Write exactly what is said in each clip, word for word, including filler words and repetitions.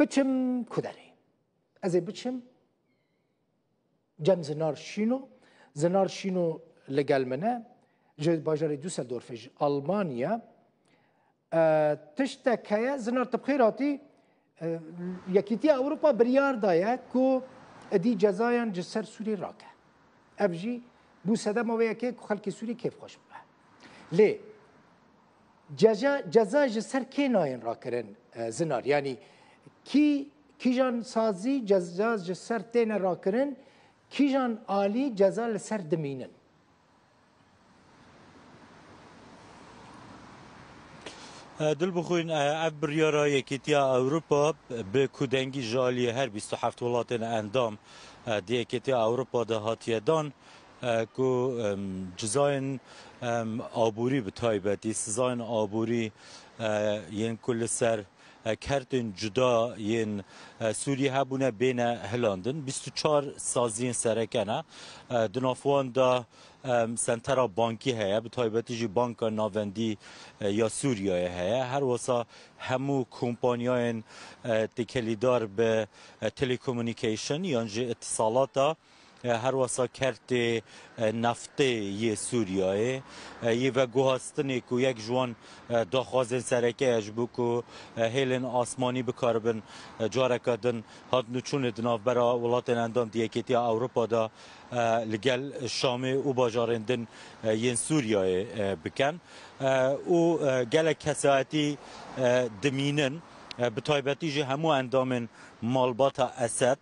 Biçim ku derê. Ez ê biçim cem Zinar Şîno. Zinar Şîno li gel min e. Ji bajarê Düsseldorfê, ji Almanya. E, tiştek heye, Zinar, tu bi xêr hatî. E, Yekîtiya Ewropa biryar daye ku êdî cezayan ji ser Sûriyê rake. Ev jî bû sedema wê yekê ku xelkê Sûriyê kêfxweş bibe. Lê ceza, ceza ji ser kê nayên rakirin, e, Zinar? Yanî kî, kîjan sazî ceza ji ser têne rakirin, kîjan alî ceza li ser dimînin? Dilbixwîn, ev biryara Yekîtiya Ewropa bi kudengî ji aliyê her bîst û heft welatên endam di Yekîtiya Ewropa de hatiye dan, ku cizayên aborî, bi taybetî sizayên aborî yên ku li ser kertên cuda yên Sûriyê hebûne, bêne hilandin. Bîst û çar saziyên sereke ne. Di nav wan de Sentera bankî heye, bi taybetî jî Banka Navendî ya Sûriyeyê heye. Her wisa hemû kompanyayên têkelîdar bi telecommunication yan jî îtisalata, her wisa kertê neftê yê Sûriyeyê, yê veguhastinê ku yek ji wan daxwazên sereke ye, ji bo ku hêlên asmanî bikaribin careke din hatnûçûnê di navbera welatên endam di Yekîtiya Ewropa de li gel Şamê û bajarên din yên Sûriyeyê bikin û gelek kesayetî dimînin, bi taybetî jî hemû endamên malbata Esed,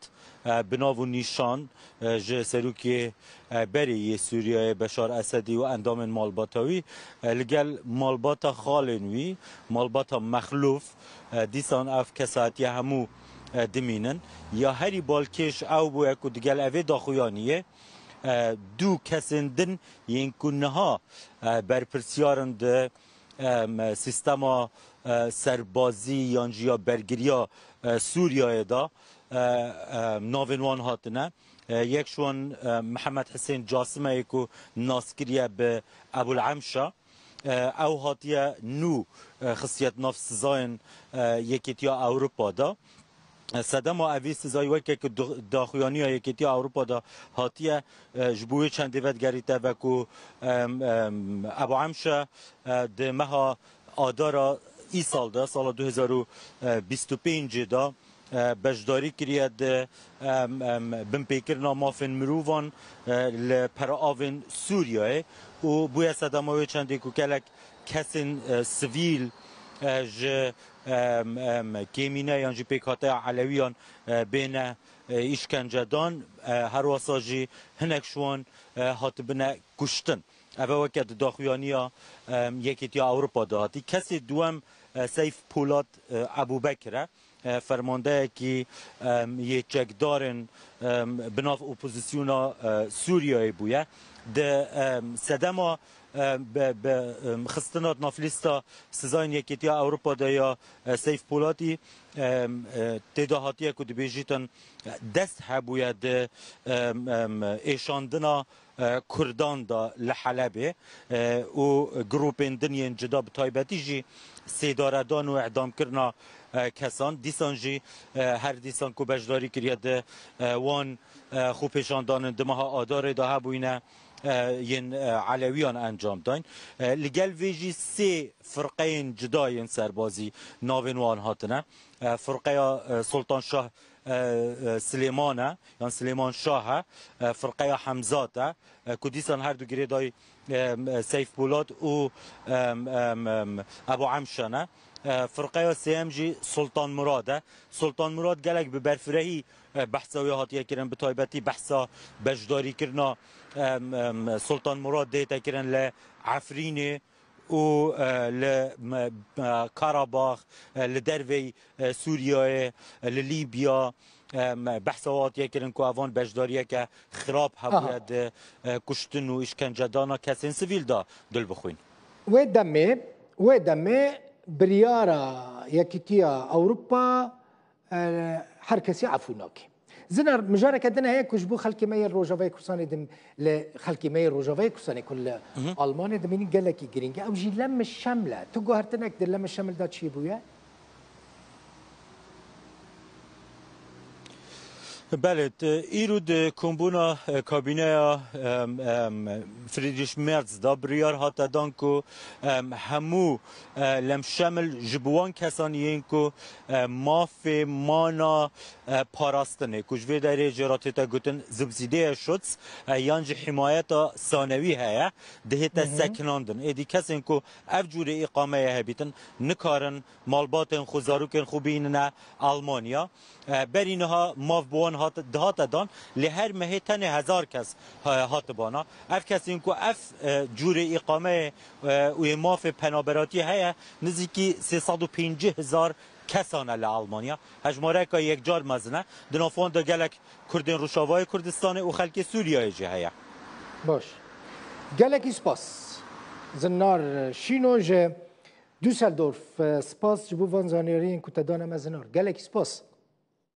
bi nav û nîşan ji serokê berê yê Sûriyeyê Beşar Esedî û endamên malbata wî, li gel malbata xalên wî, malbata Mexlûf, dîsan ev kesatiya hemû dimînin. Ya herî balkêş ew bûye ku digel evê daxuyaniyê du kesên din yên ku niha berpirsiyar in di sîstema serbazî yan jî ya bergiriya Sûriyeyê de, navên wan hatine. Yek ji wan Mihemed Hisên Casim e, yê ku nas kiriye bi Ebul Emşa. Ew hatiye nû xistiyet nav sizayên Yekîtiya Ewropa de. Sedema evî sizayî weke ku daxuyaniya Yekîtiya Ewropa de hatiye, ji bo wê çendê vedigerîte ve ku Ebu Emşe di meha Adara îsal de, sala du hezar û bîst û pêncê de, beşdarî kiriye di binpêkirina mafên mirovan li pereavên Sûriyeyê û bûye sedema wê çendê ku gelek kesên sivîl ji kêmîne yan jî pêkhateya Elewiyan bêne îşkencedan, her wisa jî hinek ji wan hatibine kuştin. Ev e weke di daxuyaniya Yekîtiya Ewropa de hatî. Kesê duwem Seyf Polat Ebûbekir e, fermandeyekî yê çekdarên bi nav opozisyona Sûriyeyê bûye. Di sedema bi xistina di nav lîsta sizayên Yekîtiya Ewropa de ya Seyf Polatî, tê de hatiye ku dibêjîtin dest hebûye di êşandina Kurdan de li Helebê û grûpên din yên cuda, bi taybetî jî sêdaredan û îdamkirina kesan, dîsan jî her dîsan ku beşdarî kiriye di wan xwepêşandanin di meha Adarê de hebûyne yên Elewiyan encam dayîn. Li gel vê jî sê firqeyên cuda yên serbazî navên wan hatine. Firqeya Sultan Şah Silêman e, yan Silêman Şah e, firqeya Hemzat e, ku dîsan her du girêdayî Seyf Polat û Ebu Emşe ne. Firqeya sêyem jî Sultan Murad e. Sultan Murad gelek bi berfirehî behsa wê hatiye kirin, bi taybetî behsa beşdarîkirina Sultan Murad dihête kirin li Efrînê û li Karabax, li derveyî Sûriyeyê, li Lîbya, behsa wê hatiye kirin ku evan beşdariyeke xirab hebûye di kuştin û îşkencedana kesên sivîl de, Dilbixwîn. Wê demê, wê demê biryara Yekîtiya Ewropa her kesî efû nake. Zinar, mijareke din heye ku ji bo xelkê me yên Rojavayê Kurdistanê dim-, li xelkê me yên Rojavayê Kurdistanê ku li Almanê dimînin gelekî girîng e. Ew jî Lem Şeml e. Tu guhertinek di Lem Şeml de çi bûye? Belê, t- îro di kombûna e, kabîneya em, em, Friedrich Merz de biryar hate dan ku em, hemû e, lemşemil ji bo wan kesan yên ku e, mafê mana e, parastinê ku ji vê derê jê re tête gotin Subsidienschutz e, yan jî himayeta sanewî heye, dihête sekinandin. Êdî kesên ku ev cûrê îqameyê hebîtin nikarin malbatên xwe, zarokên xwe bînine Almanya. E, berî niha maf bi wan hat, dihate dan, lê her mehê tenê hezar kes ha- hatibana. Ev kesên ku ev e, cûrê îqameyê e, û yê mafê penaberatiyê heye, nizîkî sê sed û pêncî hezar kesan e li Almanya. Hejmareka yekcar mezin e. Di nav wan de gelek Kurdên Rojavayê Kurdistanê û xelkê Sûriyeyê jî heye. Baş. Gelekî spas. Zinar Şîno ji Düsseldorf, e, spas ji bo van zaniyariyên ku te dane me zinar. Gelekî spas.